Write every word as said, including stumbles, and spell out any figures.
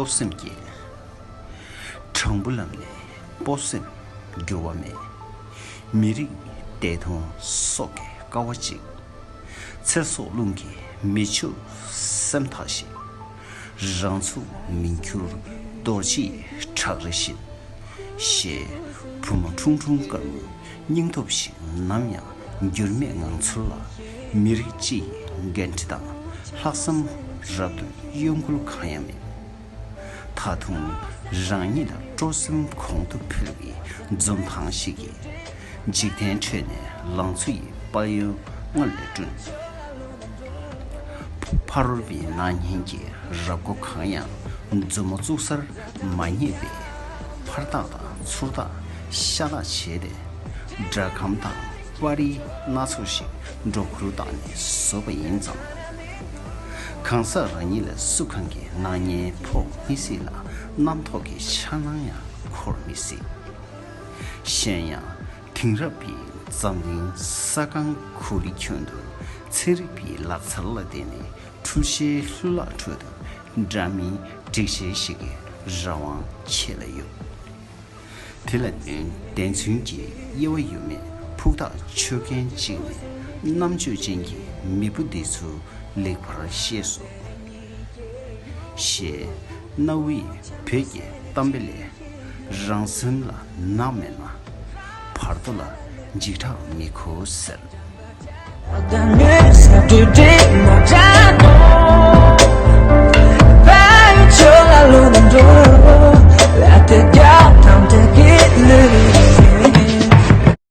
སྤོབས་སེམས་སྐྱེས། དྲང་པོ་ལམ་ནས་སྤོབས་སེམས་འགྱུར་བ་མེད། མི་རིགས་བདེ་དོན་སྲོག་གི་ཀ་བ་གཅིག། ཚེ་སྲོག་རླུང་གིས་མི་ཆུབ་སེམས་ཐག་བཅད། རང་ཚུགས་མི་འགྱུར་རྡོ་རྗེའི་བྲག་རི་བཞིན། ཞེས་བུ་མོ་ཁྲུང་ཁྲུང་དཀར་མོའི་སྙིང་སྟོབས་ཤིག་ནམ་ཡང་འགྱུར་མེད་ངང་ཚུལ་ལ། མི་རིགས་སྤྱི་ཡི་འགན་འཁྲི་དང་ལྷག་བསམ་རབ་ཏུ་གཡོ་འགུལ་གང་ཡང་མེད། ད་དུང་རང་ཉིད་ལ་སྤྲོ་སེམས་གོང་དུ་འཕེལ་བའི་འཛུམ་མདངས་ཤིག་གིས། འཇིག་རྟེན་ཁྲོད་ནས་ལང་ཚོ་ཡི་དཔལ་ཡོན་སྔར་ལས་བསྐྲུན། ཕ་རོལ་པོའི་སྣང་བརྙན་གྱི་རབ་མགོ་གང་ཡང་མཛུབ་མོ་བཙུགས་སར་མ་རྙེད་པས། ཕར་བཏགས་དང་ཚུར་བཏགས་ཤ་སྟག་བྱས་ཏེ། སྦྲ་ཁམ་དང་པར་རིས་སྣ་ཚོགས་ཤིག་སྒྲོ་གུར་བཏགས་ནས་བཟོས་པ་ཡིན་ཙང་། གང་ཟག་རང་ཉིད་ལ་སུ་གང་གིས་སྣང་བརྙན་ཕོག་མི་སྲིད་ལ། རྣམ་རྟོག་གི་འཆར་སྣང་ཡང་འཁོར་མི་སྲིད། གཞན་ཡང་། དེང་རབས་ཀྱི་འཛམ་གླིང་ས་སྒང་གུ་རི་ཁྱོན་དུ་ཚན་རིག་པའི་ལག་རྩལ་ལ་བརྟེན་ནས་འཁྲུལ་ཤེས་ལྷུ་ལག་ཁྲོད་དུ་འདྲ་མིན་སྒྲིག་ཆས་ཤིག་གི་རང་དབང་ཁྱེད་ལ་ཡོད། དེ་ལ་བརྟེན་བདེན་རྫུན་གྱི་དབྱེ་བ་ཡོད་མེད་ཕུགས་ཐག་ཆོད་མཁན་གཅིག་ནི་རྣམ་དཔྱོད་ཅན་གྱི་མི་བུ་འདི་ཚོ་ལེགས་པར་ཤེས་སོ། ཞེས་གནའ་བོའི་བོད་ཀྱི་གཏམ་དཔེ་ལས། རང་སེམས་ལ་ནག་མེད་ན། བར་དོ་ལ་འཇིགས་སྐྲག་མི་དགོས་ཟེར།